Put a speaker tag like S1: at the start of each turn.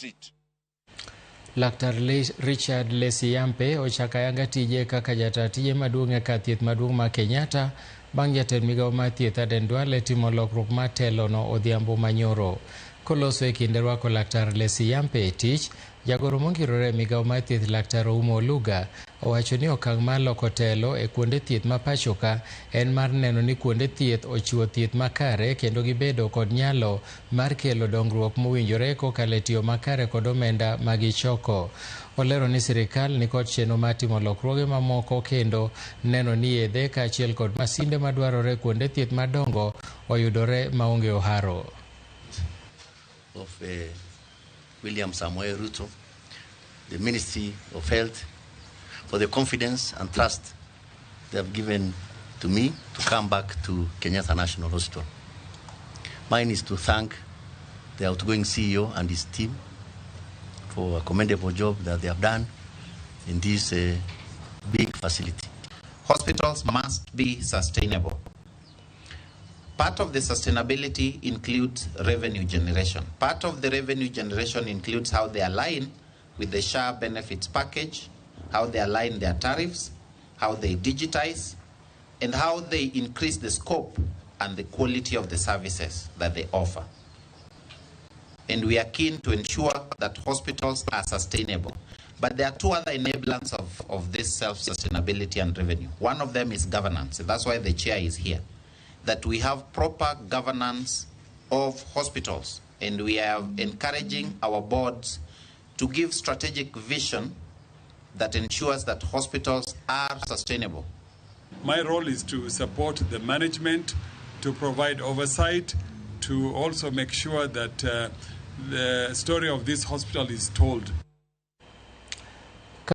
S1: street.
S2: Laktar Richard Lesiyampe ochako ayanga tije kaka jata tije maduong' e kar thieth maduong' ma Kenyatta bang' jatend migawo mar thieth Aden Duale timo lokruok mar telono odhiambo manyoro. Koloso e kinde rwako Laktar Lesiyampe e tich, jagoro mongirore e migawo mar thieth Laktar Oumo Oluga owacho ni okang' mar loko telo e kuonde thieth ma pachoka en mar neno ni kuonde thieth ochiwo thieth makare kendo gibedo kod nyalo mar kelo dongruok mowinjore kokalo e tiyo makare kod omenda magichoko. Olero ni sirikal nikod chenro mar timo lokruoge mamoko kendo neno ni yedhe kaachiel kod masinde madwarore kuonde thieth madongo oyudore maonge oharo.
S3: Of William Samoei Ruto, the Ministry of Health, for the confidence and trust they have given to me to come back to Kenyatta National Hospital. Mine is to thank the outgoing CEO and his team for a commendable job that they have done in this big facility.
S4: Hospitals must be sustainable. Part of the sustainability includes revenue generation. Part of the revenue generation includes how they align with the SHA benefits package, how they align their tariffs, how they digitize, and how they increase the scope and the quality of the services that they offer. And we are keen to ensure that hospitals are sustainable. But there are two other enablers of this self-sustainability and revenue. One of them is governance. That's why the chair is here. That we have proper governance of hospitals, and we are encouraging our boards to give strategic vision that ensures that hospitals are sustainable.
S5: My role is to support the management, to provide oversight, to also make sure that the story of this hospital is told.